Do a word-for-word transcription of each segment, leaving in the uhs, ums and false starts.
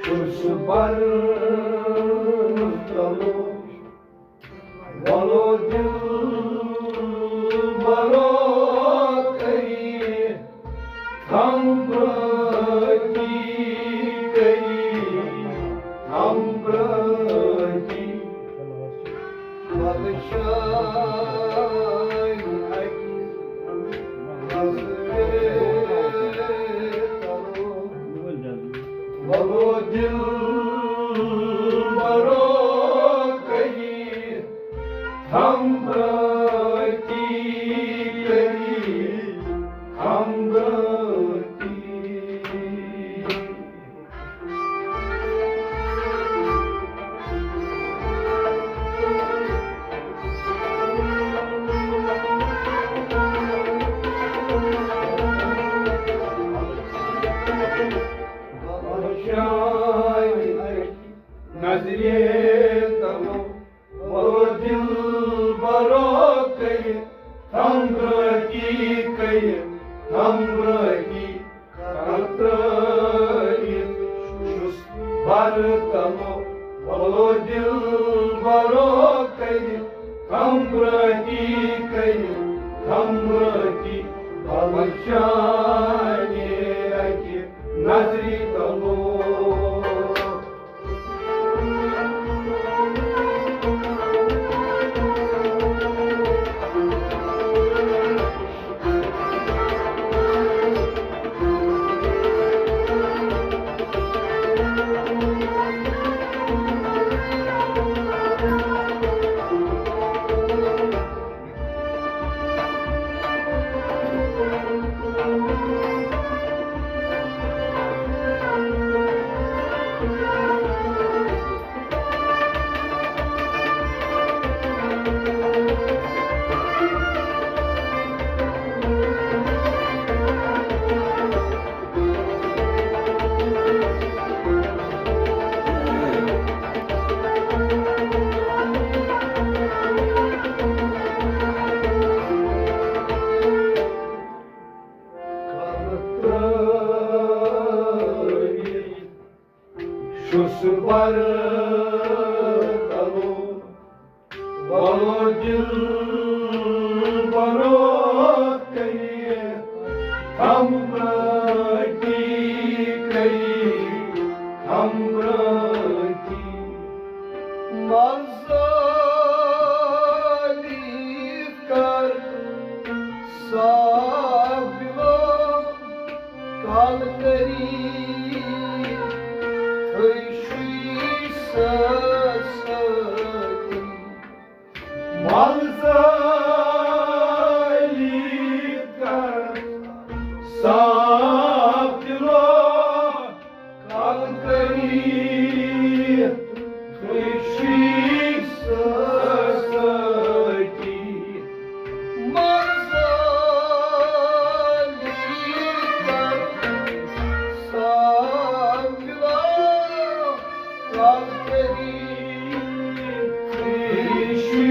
چھُس بر تلو، وَلو دِل بَرو کٔرِتھ، ہمبرٲتی کٔرِتھ، ہمبرٲتی۔ پَتہٕ شاید اَکہِ نظرِ تَلو، وَلو دِل بَرو کٔرِتھ، ہمبرٲتی کٔرِتھ، ہمبرٲتی۔ نظرِ تَلو، وَلو دِل بَرو کٔرِتھ، ہمبرٲتی کٔرِتھ، ہمبرٲتی۔ کترٲوِتھ چھُس بر تلو، وَلو دِل بَرو کٔرِتھ، ہمبرٲتی کٔرِتھ، ہمبرٲتی۔ بلہٕ چانہِ اَکہِ نظرِ تلو۔ چھُس بر تلو، وَلو دِل بَرو کٔرِتھ، ہمبرٲتی کٔرِتھ، ہمبرٲتی۔ منزلی کر صاف دِلو، کال کٔرِتھ تُہۍ چھِو سٲتھی۔ منزلی کر صاف دِلو، کال کٔرِتھ تُہۍ چھِو سٲتھی۔ منزلی کر صاف دِلو، کال کٔرِتھ تُہۍ چھِو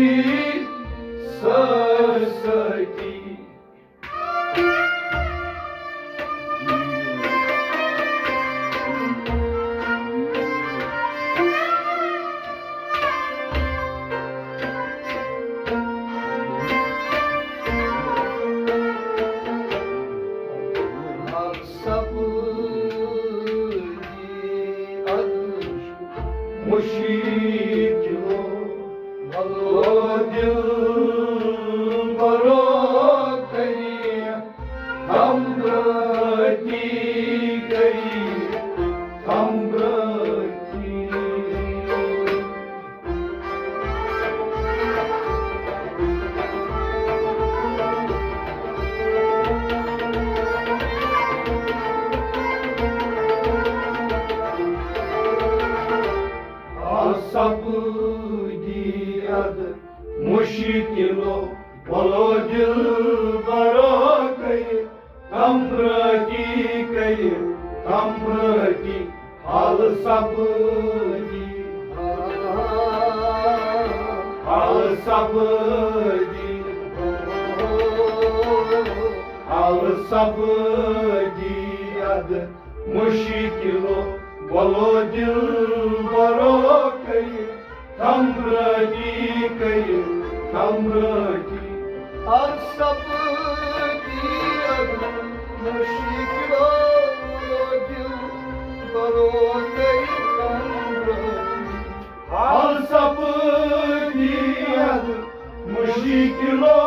سٲتھی۔ سپدی ادٕ مُشکِلو، وَلو دِل بَرو کٔرِتھ، ہمبرٲتی کٔرِتھ، ہمبرٲتی۔ سپدی ادٕ مُشکِلو، وَلو دِل بَرو کٔرِتھ، ہمبرٲتی کٔرِتھ، ہمبرٲتی۔ حال سپدی، حال سپدی، حال سپدی ادٕ مُشکِلو، وَلو دِلبَرو کٔرِو ہمرٲتی، کٔرِو ہمرٲتی۔ ہر سپدی ادٕ مُشکِلو، وَلو دِلبَرو کٔرِو ہمرٲتی۔ ہر سپدی ادٕ مُشکِلو،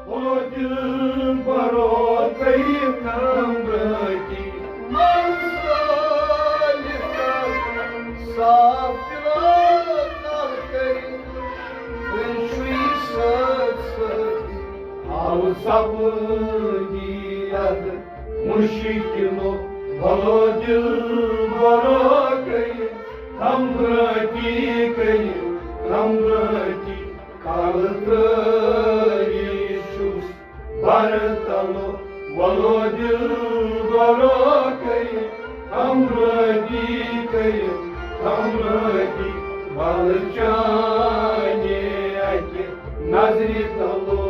او دِلبَرو کٔرِو ہمرٲتی۔ منزل کر صاف دِلو کر کٔرِو، وۄنۍ چھُے سۭتۍ سۭتۍ۔ ہر سپدی ادٕ مُشکِلو، وَلو دِلبَرو کٔرِو ہمرٲتی، کٔرِو ہمرٲتی۔ کالہٕ ترٲوِتھ چھُس بَرٕ تَلو، وَلو دِلبَرو کٔرِو ہمرٲتی، کٔرِو ہمرٲتی۔ بَلہٕ چانہِ اَکہِ نظرِ تَلو۔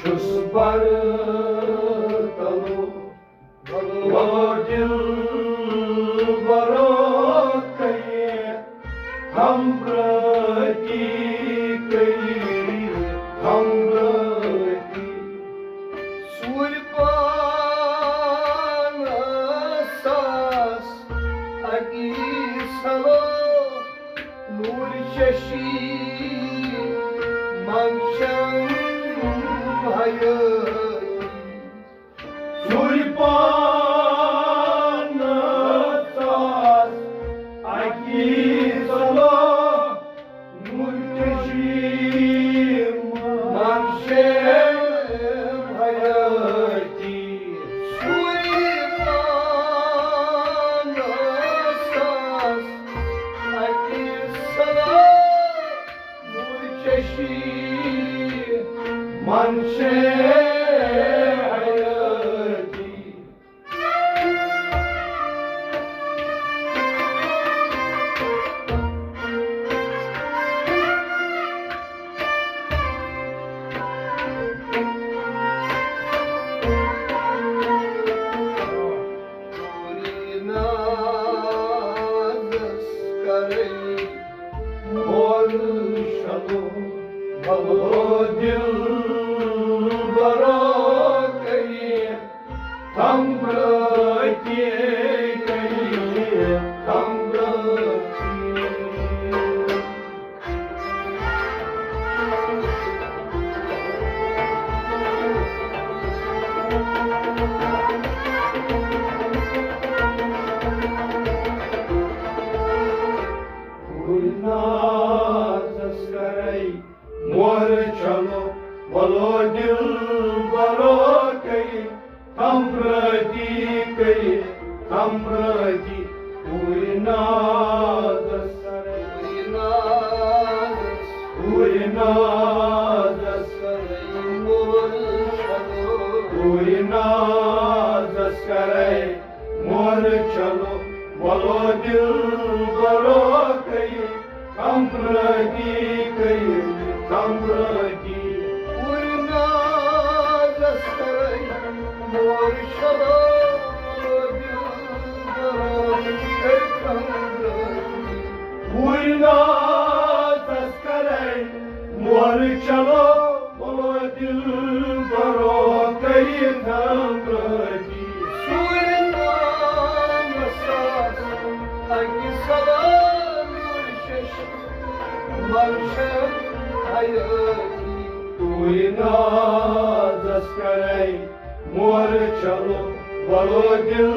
چھُس بَرٕ تَلو، وَلو دِلبَرو کٔرِو ہمرٲتی، کٔرِو ہمرٲتی۔ سوٗرۍ پانَس ساس اَکی سَلو، نوٗر چشی منٛز چھَم حیٲتی۔ سوٗرۍ پانَس ساس اَکی سَلو، نوٗر چشی منٛز چھَم حیٲتی۔ سوٗرۍ پانَس ساس اَکی سَلو، نوٗر چشی منٛز چھَم حیٲتی۔ نازس کرے مول شلو، بلو دل برو کئی، تمبرتی کئی، تمبرتی۔ گُلنازس کرے مور چھلو، ولو دل برو کئی، تمبرتی کئی، تمبرتی۔ کوٗرِ نازس، کوٗرِ نازس، کوٗرِ نازس، کوٗرِ نازس کرے مور چھلو، ولو دل برو کئی، تمبرتی کئی، تمبرتی۔ کوٗرِ نازس کرے مور چھلو، ولو دل برو کئی، تمبرتی۔ کوٗرِ نازس کرے مور چھلو، ولو دل نازس کرے مور چلو، ولو دل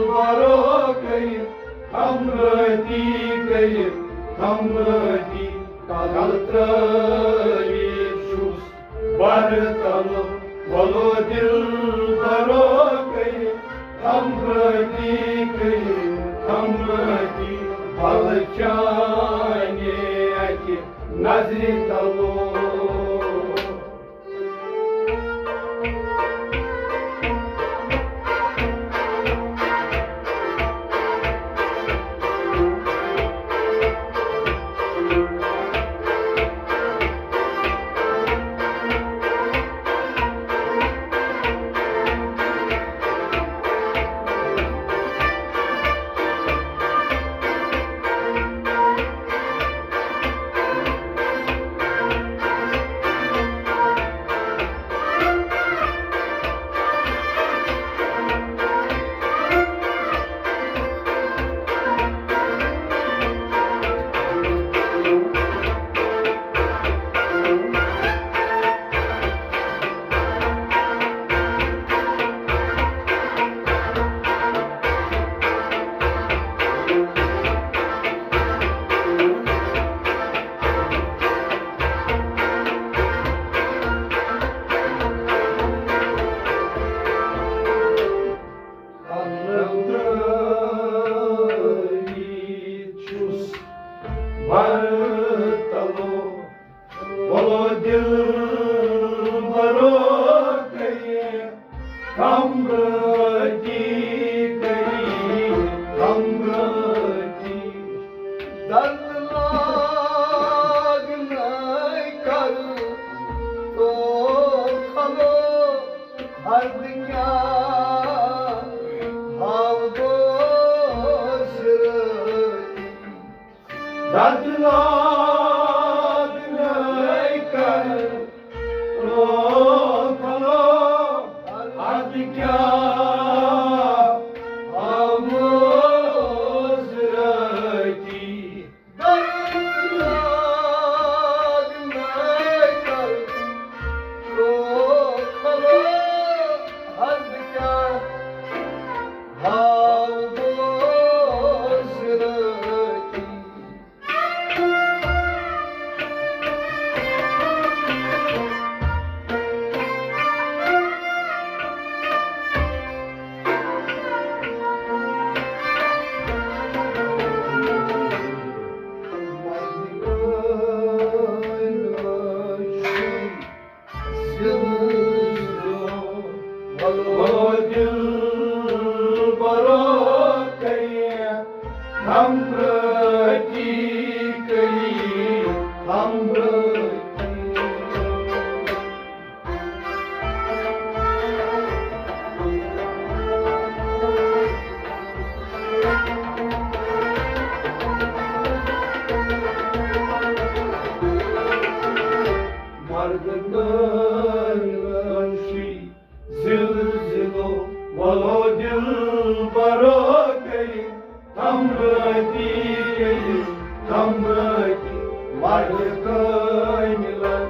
برو کٔرِتھ، ہمرٲتی کٔرِتھ، ہمرٲتی کل ترٲوِتھ چھُس بر تلو، ولو دل برو کٔرِتھ، ہمرٲتی کٔرِتھ، ہمرٲتی بل چانے اکہِ نظرِ تلو۔ ولو دل برو کٔرِتھ، ہمرٲتی کٔرِتھ، ہمرٲتی۔ درد لاگنَے کر تو کھلو، عرض کیا ہاو گو سرٲتی۔ دد لاد نئی کر، رو کھلو، اد کیا آموز رتی۔ دد لاد نئی کر، رو کھلو، اد کیا آموز رتی۔ ولو دل برو کٔرِتھ، ہمرٲتی کٔرِتھ، ہمرٲتی۔ مرد کٲنٛسہِ زلزلو ولو دل برو کٔرِتھ، ہمرٲتی کٔرِتھ، ہمرٲتی۔ مرد کٲمِلن،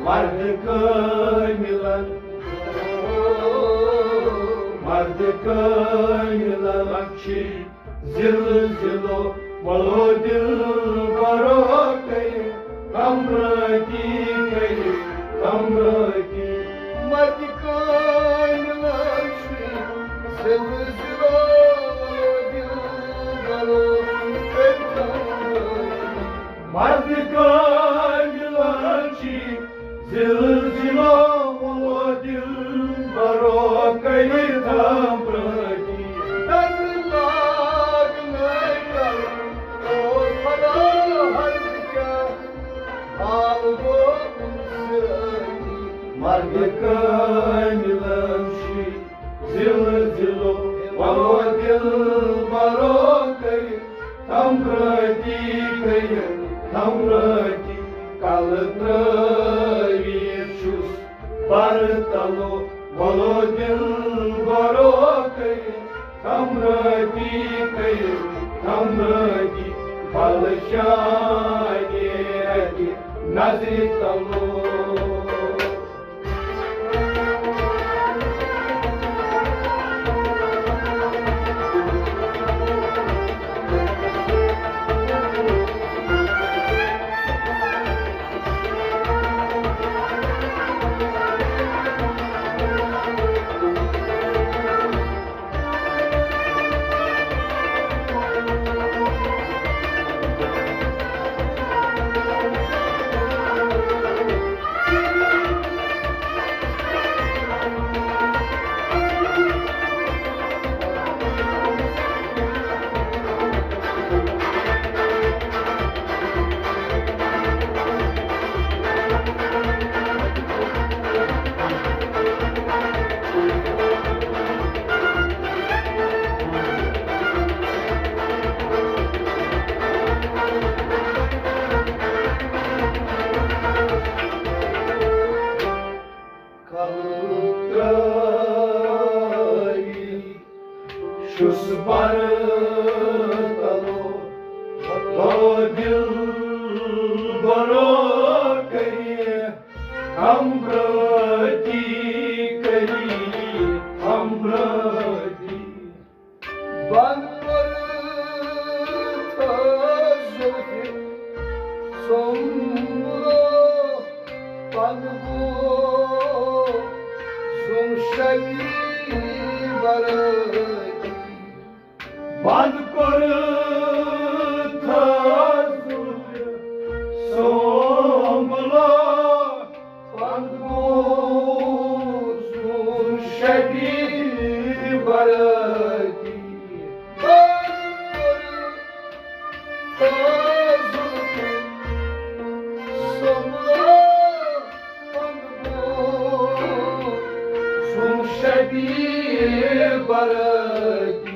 مرد کٲمِلن، مرد کٲمِلن چھِ زلزلو ولو دل برو کٔرِتھ، ہمرٲتی کٔرِتھ، ہمرٲتی۔ مرد کٲمِلن چھِ زلزلو ولو دل برو کٔرِتھ، ہمرٲتی۔ مرد کٲمِلن چھِ زلزلو ولو دل برو کٔرِتھ، ہمرٲتی۔ درد لاگنَے کر، او خدا، حد کیٛاہ حال گوٚو سٲری۔ مرد کٲمِلن چھِ زلزلو ولو دل برو کٔرِتھ، ہمرٲتی کٔرِتھ، ہمرٲتی۔ کل ترٲوِتھ چھُس بر تلو ولو دل برو کٔرِتھ، ہمرٲتی کٔرِتھ، ہمرٲتی۔ بل شانے اکہِ نظرِ بر تلو، تو دل برو کری، ہمراتی کری، ہمراتی۔ بند کر تھا زلفی سومبلو، پند گو سوم شبی برتی۔ بند کر تھا زلفی سومبلو، پند گو سوم شبی برتی۔ بند کر تھا زلفی سومبلو، پند گو سوم شبی برتی۔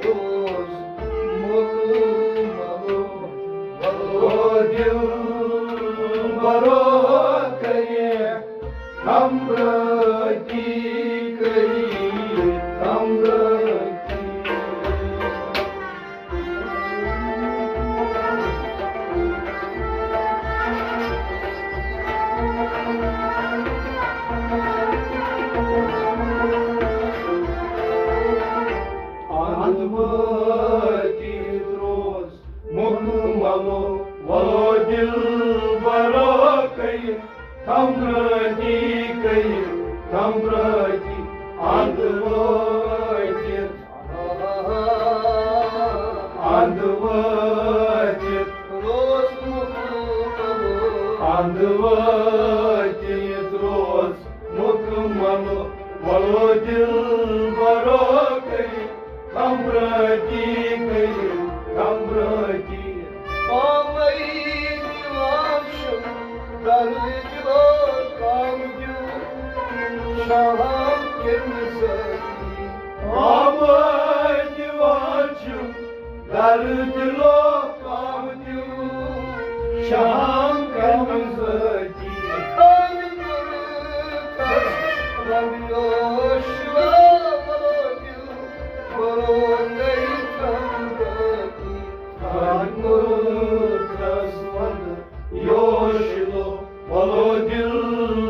روز مکمل، ولو دل برو کری، ہمراتی کری، ہمراتی۔ اند وٲتِتھ روز مُکمل، ولو دل برو کٔرِتھ، ہمراتی کٔرِتھ، ہمراتی۔ اند وٲتِتھ، اند وٲتِتھ، روز مُکمل، اند وٲتِتھ روز مُکمل، ولو دل برو کٔرِتھ، ہمراتی کٔرِتھ، ہمراتی۔ پامے دِوان چھُم درد دِلو، کم دیُن شاہم کٔمِس سۭتی۔ پامے دِوان چھُم درد دِلو، کم دیُن شاہم کٔمِس سۭتی۔ یوشلو، ولو دل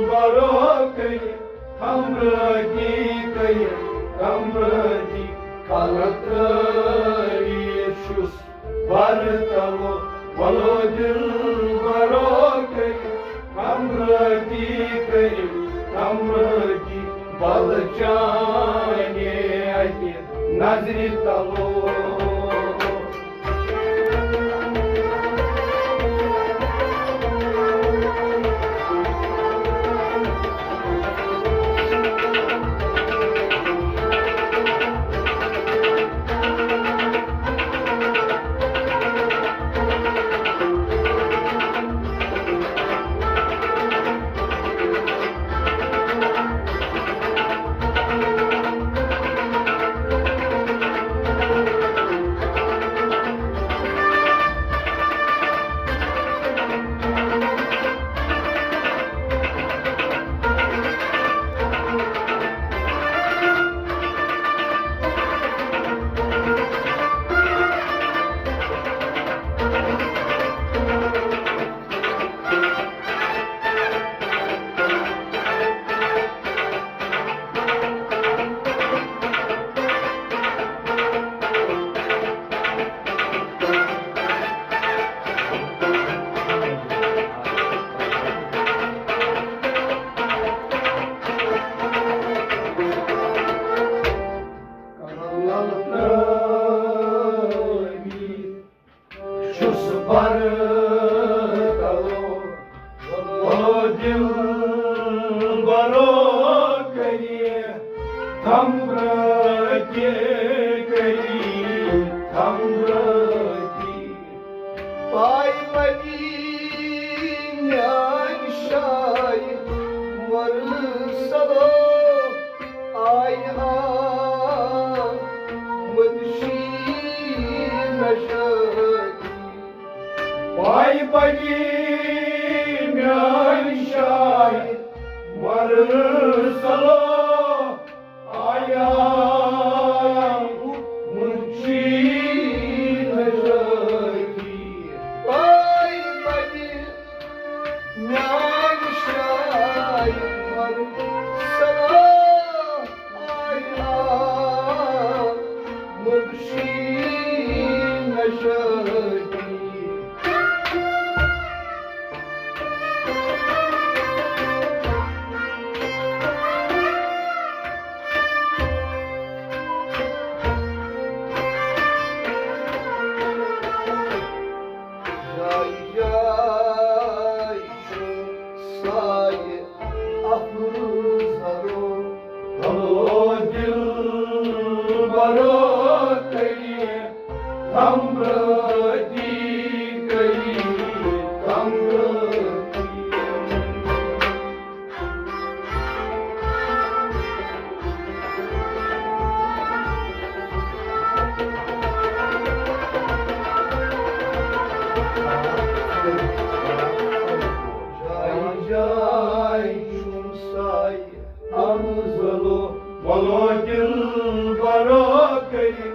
برو کٔرِتھ، ہمراتی کٔرِتھ، ہمراتی۔ کلہٕ ترٛٲوِتھ چھُس بر تلو، ولو دل برو کٔرِتھ، ہمراتی کٔرِتھ، ہمراتی۔ بل چانے اتہِ نظرِ تلو۔ چھُس بر تلو، او دل برو کٔرِتھ، ہمراتی کٔرِتھ، ہمراتی۔ پاے مدی میانہِ شاے مرسلو۔ آمد شیٖن نشٲتی۔ پاے پنی میانہِ شاہِ مرسلو آیا منشی نشٲتی۔ پاے پنی میانہِ شاہِ مرسلو آیا منشی نشٲتی۔ جاے جاے چھُ سایہِ افضلو۔ ہلو دلبرو، کٔرِو ہمرٲتی، کٔرِو ہمرٲتی۔ جاے جاے چھُ سایہِ افضلو، ولو دلبرو، کٔرِو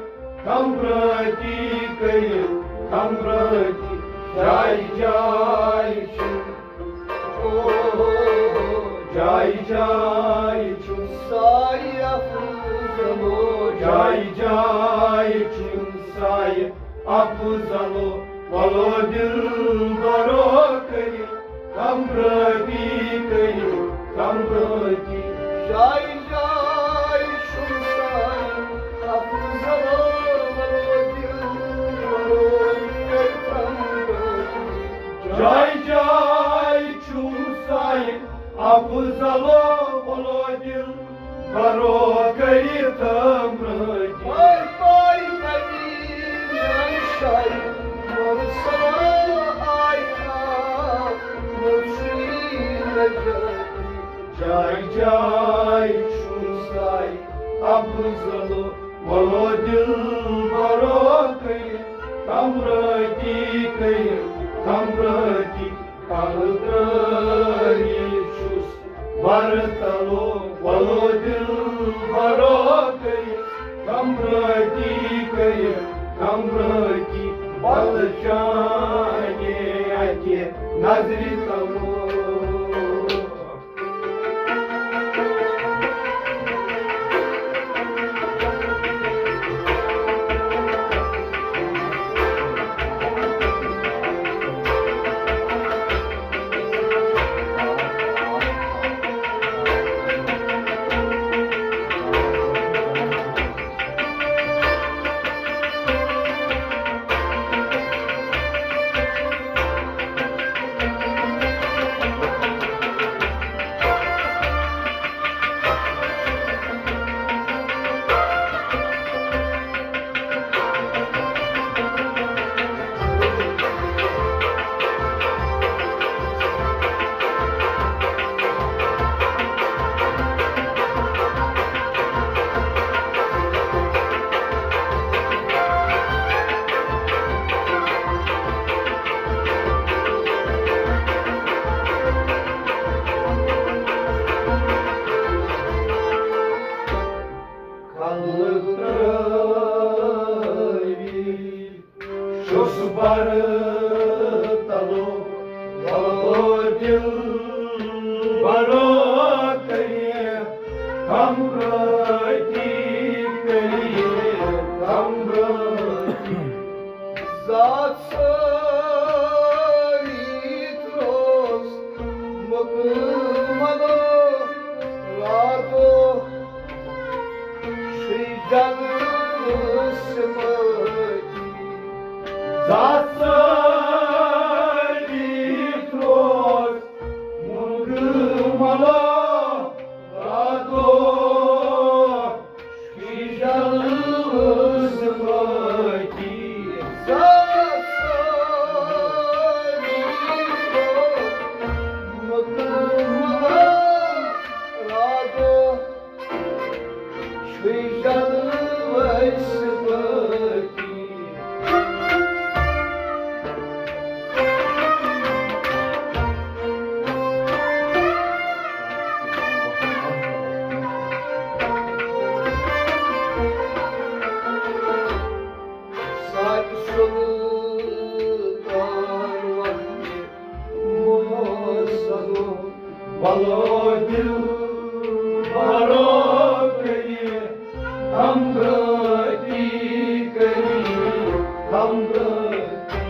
ہمرٲتی، کٔرِو ہمرٲتی۔ جاے جاے چھُ، او، جاے جاے چھُ سایہِ افضلو، جاے جاے چھُ سایہِ افضلو، ولو دلبرو، کٔرِو ہمرٲتی، کٔرِو ہمرٲتی۔ جاے جاے چھُ سایہِ افضلو، ولو دلبرو، کٔرِو ہمرٲتی۔ جاے جاے چھُ سایہِ افضلو، ولو دلبرو، کٔرِو ہمرٲتی۔ پاے پاے پنی میانہِ شاہِ مرسلو آیا منشی نشٲتی۔ جاے جاے چھُ سایہِ افضلو، ولو دلبرو، کٔرِو ہمرٲتی، کٔرِو ہمرٲتی۔ کلہٕ ترٛٲوِتھ چھُس وَرٕ تَلو، وَلو دِلبَرو، کٔرِو ہمرٲتی، کٔرِو ہمرٲتی، وَلہٕ چانہِ اَکہِ نظرِ تَلو۔ وَلو دِل بَرو کٔرِتھ ہمدردی، کٔرِتھ ہمدردی۔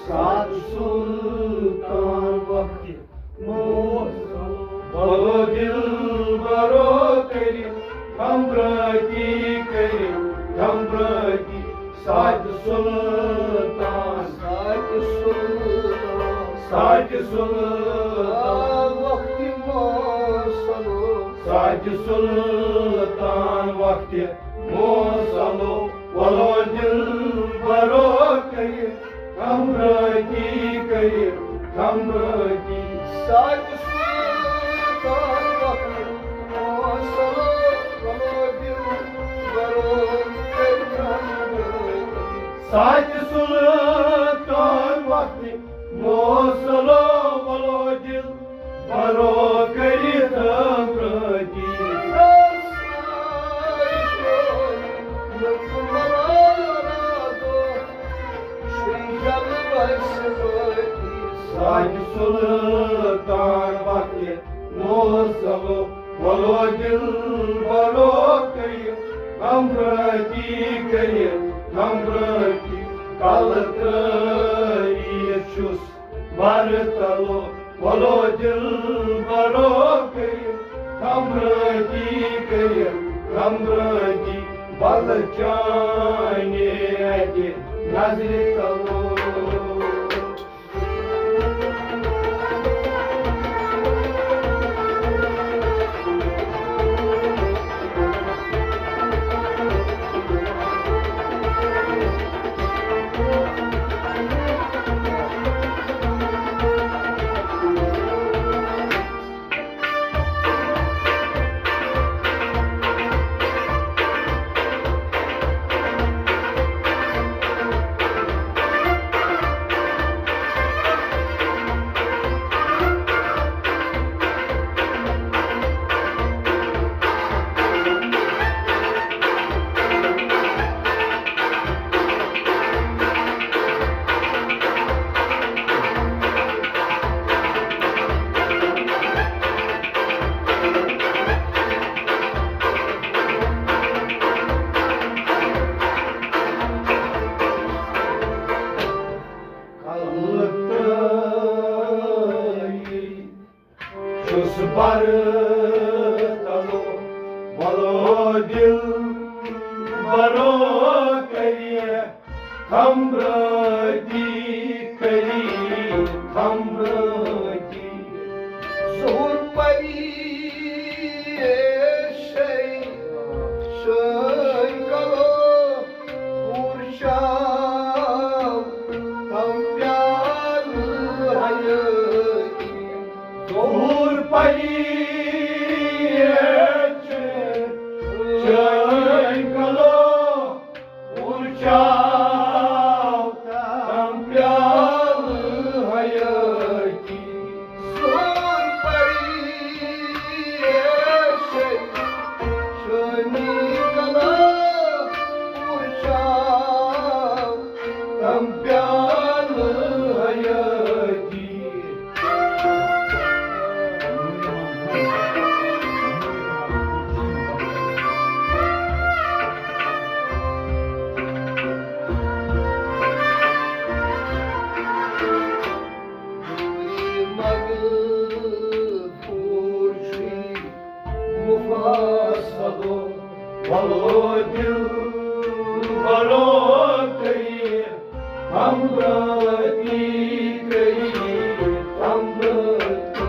سات سُلطان وقتِ موسم، وَلو دِل بَرو کٔرِتھ ہمدردی، کٔرِتھ ہمدردی۔ ساتِ سُلطان، ساتِ سُلطان، ساتِ سُلطان وقتِ موسم، ساتِ سُلطان وقتِ موسم، وَلو دِل بَرو کٔرِتھ ہمدردی، کٔرِتھ ہمدردی۔ ساتِ سُلطان وقتِ موسم، وَلو دِل بَرو کٔرِتھ ہمدردی۔ ساتِ سُلطان وقتِ موسم، وَلو دِل بَرو کٔرِتھ ہمدردی۔ ساتِ سُلطان وقتِ موسم، وَلو دِل بَرو کٔرِتھ ہمدردی، کٔرِتھ ہمدردی۔ کَلہٕ ترٛٲوِتھ چھُس وَرٕ تَلو، وَلو دِل بَرو کٔرِتھ ہمدردی، کٔرِتھ ہمدردی۔ وَلہٕ چانہِ اَکہِ نظرِ تَلو۔ کَلہٕ ترٛٲوِتھ چھُس بَرٕ تَلو، وَلو دِل بَرو کٔرِتھ ہمدردی، کٔرِتھ ہمدردی۔ ظہوٗر پریشے شٲنۍ کَلو، پوٗرٕ شام تھاو پیالہٕ حیٲتی۔ ظہوٗر پریشے شٲنۍ کَلو، پوٗرٕ شام تھاو پیالہٕ حیٲتی۔ ظہوٗر پریشے شٲنۍ کَلو، پوٗرٕ شام تھاو پیالہٕ حیٲتی۔ مغفور چھُے مفصلو، وَلو دِل بَرو کٔرِتھ ہمدردی، کٔرِتھ ہمدردی۔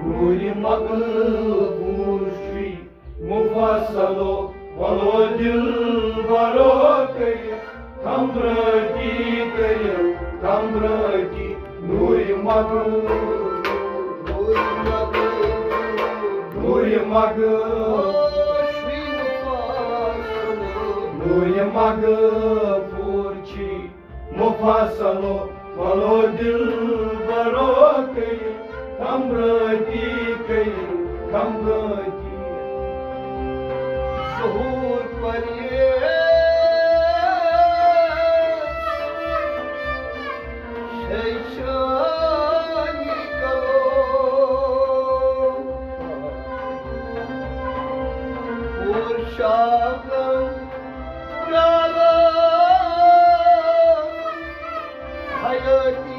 نوٗرِ مغفور چھُے مفصلو، وَلو دِل بَرو کٔرِتھ ہمدردی، کٔرِتھ ہمدردی۔ نوٗرِ مغفور، نوٗرِ مغفور، نوٗرِ مغفور۔ یہِ مغفور چھی مفصلو، ولو دلبرو کٔرِو کمرٲتی، کٔرِو کمرٲتی۔ ظہور پریز شیشانی کلو، اور شابن پیالہ حیاتی۔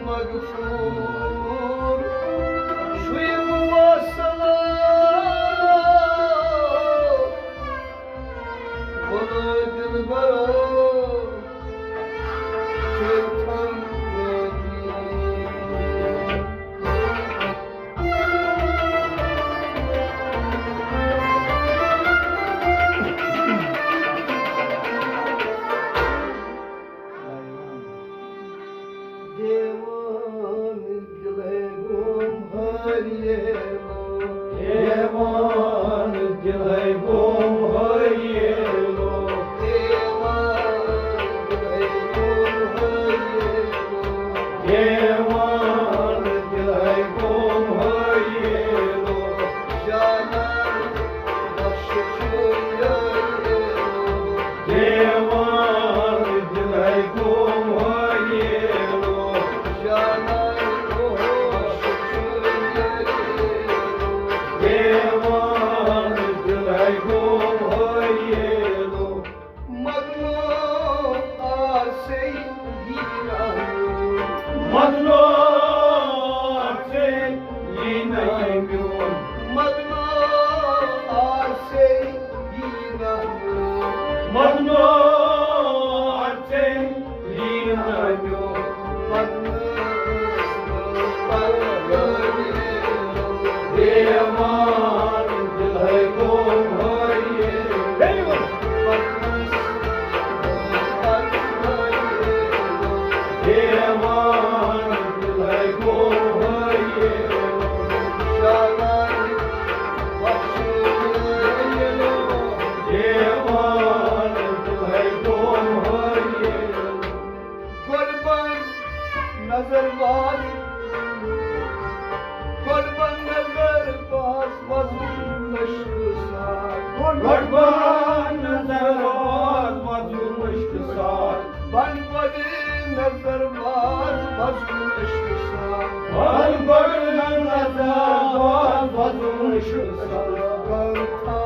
مغفور چھُے مواصلو، وَلہٕ دِلبرو، کٔرۍتھن رٲضی۔ دیوان دلے گوم ہریلو۔ دیوان دلے گوم ہریلو۔ دیوان دلے گوم ہریلو۔ دیوان دلے گوم ہریلو۔ جانان بخش چھُ یٲرِلو۔ دیوان دلے گوم ہریلو۔ جانان بخش چھُ یٲرِلو۔ دیوان دلے گوم ہریلو۔ مدنو آسے یی نہ میون۔ مدنو آسے یی نہ میون۔ مدنو آسے یی نہ میون۔ مدنو آسے یی نہ میون۔ مدنو آسے یی نہ میون۔ دیوان دلے گوم ہریلو۔ دیوان دلے گوم ہریلو۔ دیوان دلے گوم ہریلو۔ گۄڈٕ بنٛد نظر باز، گۄڈٕ بنٛد نظر باز، وۄزُم عشقہٕ ساز۔ گۄڈٕ بنٛد نظر باز، وۄزُم عشقہٕ ساز۔ بنٛد گۄڈٕ نظر باز، وۄزُم عشقہٕ ساز۔ بنٛد گۄڈٕ نظر باز، وۄزُم عشقہٕ ساز۔ کر تھا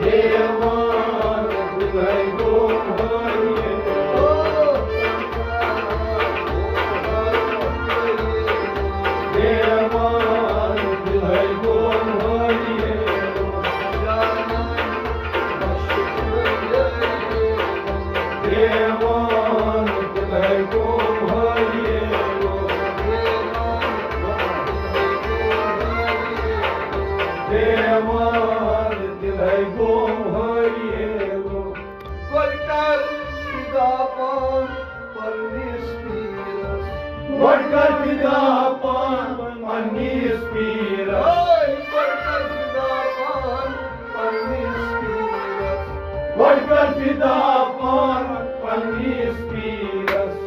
دیوان دلے گوم ہریلو۔ دیوان دلے گوم ہریلو۔ دیوان دلے گوم ہریلو۔ دیوان دلے گوم ہریلو۔ گۄڈٕ کر فدا پان پننِس پیٖرس۔ گۄڈٕ کر فدا پان پننِس پیٖرس۔ ہے، گۄڈٕ کر فدا پان پننِس پیٖرس۔ گۄڈٕ کر فدا پان پننِس پیٖرس۔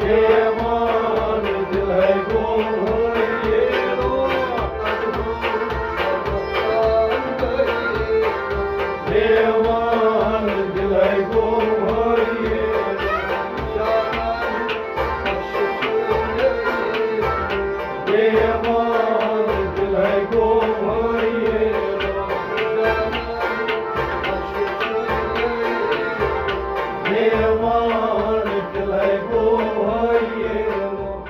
دیوان دلے گوم ہریلو۔ دیوان دلے گوم ہریلو۔ دیوان دلے گوم ہریلو۔ دیوان دلے گوم ہریلو۔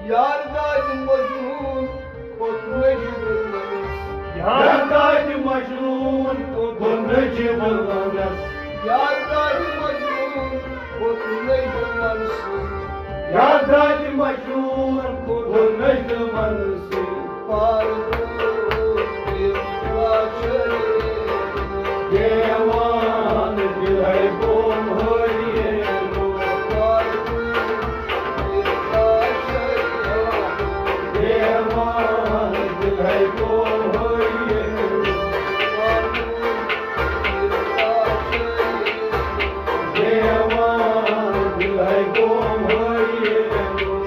یار دادِ مجنون کوٚت نجیب الونس۔ یار دادِ مجنون کوٚت نجیب الونس۔ یار دادِ مجنون کوٚت نجمن سۭتۍ۔ یا دادِ مجنون کوٚت نجمن سۭتۍ۔ پار گوٚو دل لاچاری۔ دیوان دل ہے گوم ہٲریلو۔ پار گوٚو دل لاچاری۔ دیوان دل ہے گوم ہٲریلو۔ پار گوٚو دیوان دل ہے گوم ہٲریلو۔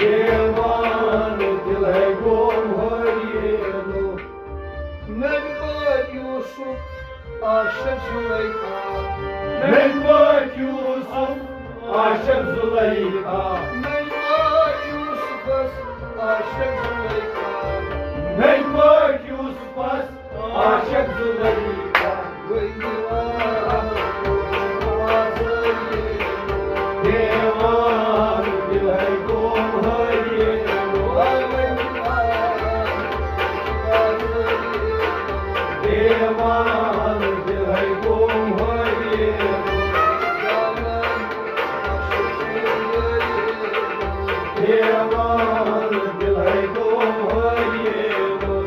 دیوان دل ہے گوم ہٲریلو۔ نٔوۍ پٲٹھۍ یوسف عاشق زلیخا۔ نٔوۍ پٲٹھۍ یوسف عاشق زلیخا۔ نٔوۍ پٲٹھۍ یوسفس عاشق زلیخا۔ نٔوۍ پٲٹھۍ یوسفس عاشق زلیخا۔ گٔے دیوان آزٲری۔ دیوان دل ہے گوم ہٲریلو۔ دیوان دل ہے گوم ہٲریلو۔ دیوان دل ہے گوم ہٲریلو۔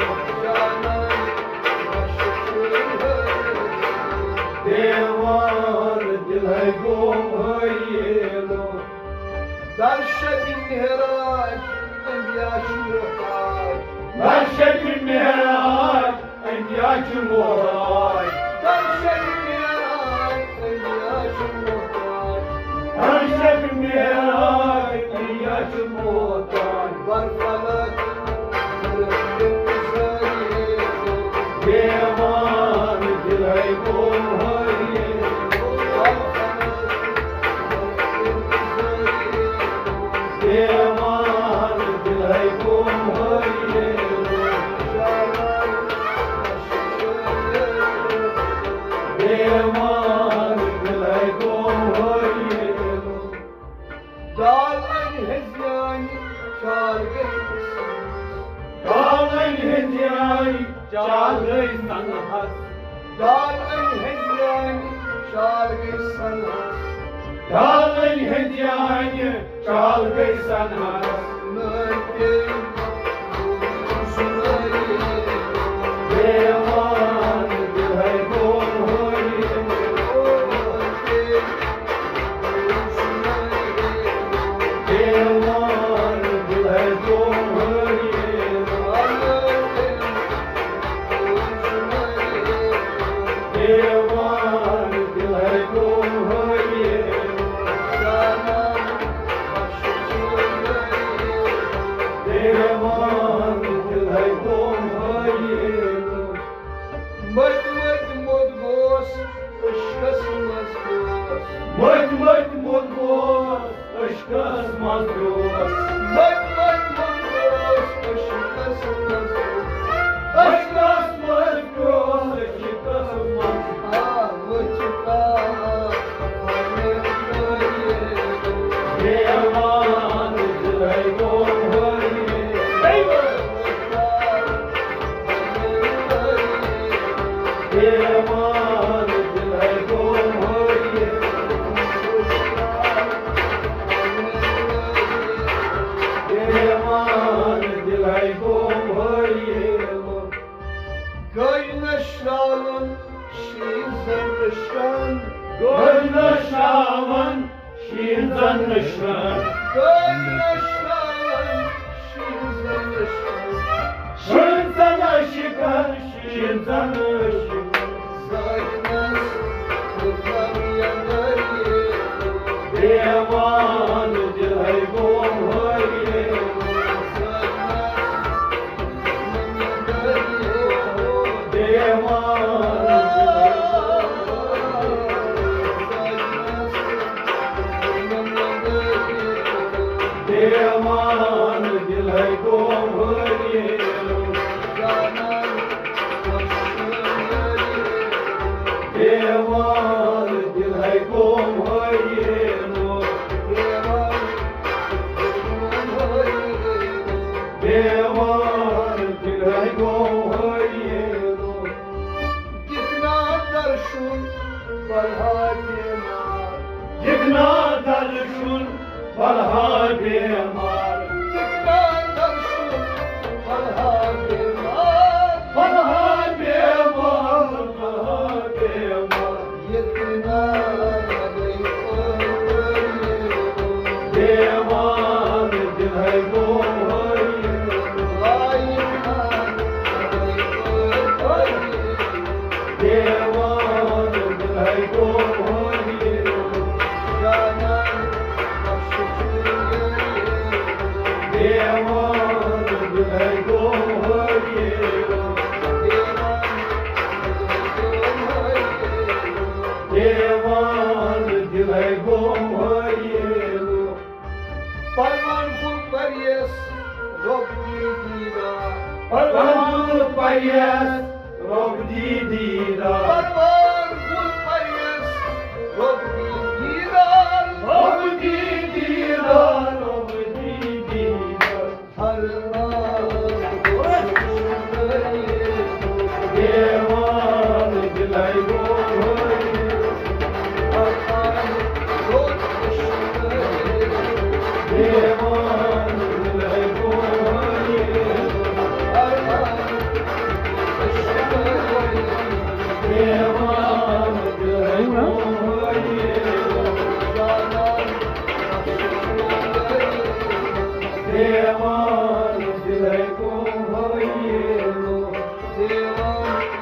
دیوان دل ہے گوم ہٲریلو۔ درشک معراج انبیاء چھُ محتاج۔ درشک معراج انبیاء چھُ محتاج۔ درشک معراج انبیاء چھُ محتاج۔ درشک معراج انبیاء چھُ محتاج۔ بر فلک دیوان دل ہے گوم ہٲریلو۔ دیوان دل ہے گوم ہٲریلو۔ دیوان دل ہے گوم ہٲریلو۔ ڈالن ہٕنٛزِ یانہِ چال گٔے۔ ڈالن ہٕنٛزِ یانہِ چال گٔے سنہس۔ ڈالن ہٕنٛزِ یانہِ چال گٔے سنہس۔ ڈالن ہٕنٛزِ یانہِ چال گٔے سنہس۔ نٲرۍ پیٚیہِ دیوان دل ہے گوم ہٲریلو۔ دیوان دل ہے گوم ہٲریلو۔ دیوان دل ہے گوم ہٲریلو۔ دیوان دل ہے گوم ہٲریلو۔ مٔتۍ مٔتۍ موٚت گوس عشقس منٛز گوس۔ مٔتۍ مٔتۍ موٚت گوس عشقس منٛز گوس۔ مٔتۍ مٔتۍ موٚت گوس عشقس منٛز گوس۔ عشقس منٛز گوس عشقس منٛز۔ آ، وٕچھ کانٛہہ دیوان دل ہے گوم ہٲریلو۔ دیوان دل ہے گوم ہٲریلو۔ دیوان دل ہے گوم ہٲریلو۔ گٔے نشراوان شیٖن زن نشران۔ گٔے نشراوان شیٖن زن نشران۔ گٔے نشراوان شیٖن زن نشران۔ شیٖن زن عاشقن، شیٖن زن عاشقن۔ زاینس خُرم یندر۔ دیوان دل ہے گوم ہٲریلو۔ زاینس دیوان دل ہے گوم ہٲریلو۔ دیوان دل ہے گوم ہٲریلو۔ دیوان دل ہے گوم ہٲریلو۔ کِتھ ناو یس رۄب دی دیٖدار۔ پروان گُل پریس رۄب دی دیٖدار۔ رۄب دی دیٖدار، رۄب دی دیٖدار۔ ہر ناز دیوان دِلے گوٚو۔ دیوان دِلے گوٚو۔ دیوان دِلے گوٚو۔ دیوان دِلے گوٚو۔ دیوان